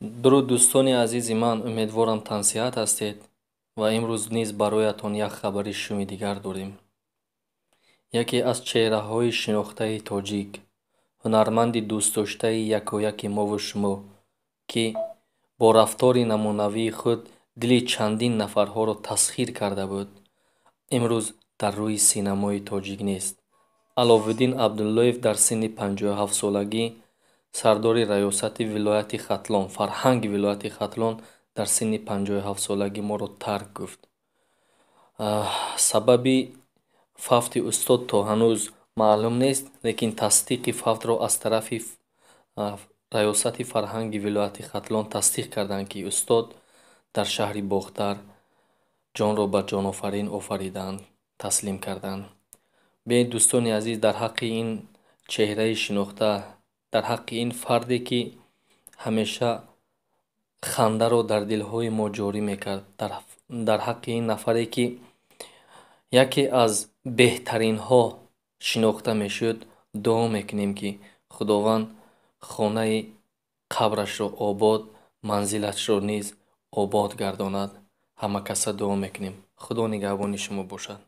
Дуруд, дӯстони азизи ман, умедворам, тансиҳат ҳастед ва имрӯз низ бароятон як хабари шуми дигар дорем. Яке аз чеҳраҳои шинохтаи тоҷик, ҳунарманди дӯстдоштаи якояки мову шумо, ки бо рафтори намунавии худ дили чандин нафарҳоро тасхир карда буд, имрӯз дар рӯи синамои тоҷик нест. Аловуддин Абдуллоев дар синни 57-солагӣ, сардори раёсати вилояти Хатлон, фарҳанги вилояти Хатлон, дар синни 57-солагӣ моро тарк гуфт. Сабаби фавти устод то ҳанӯз маълум нест, лекин тасдиқи фавтро аз тарафи раёсати фарҳанги вилояти Хатлон тасдиқ карданд, ки устод дар шаҳри Бохтар ҷонро ба ҷонофарин офариданд, таслим карданд. Биёед, дӯстони азиз, дар ҳаққи ин чеҳраи шинохта, дар ҳаққи ин фарде, ки ҳамеша хандаро дар дилҳои мо ҷорӣ мекард, дар ҳаққи ин нафаре, ки яке аз беҳтаринҳо шинохта мешуд, дуо мекунем, ки Худованд хонаи қабрашро обод, манзилашро низ обод гардонад. Ҳама каса дуо мекунем. Худо нигаҳбони шумо бошад.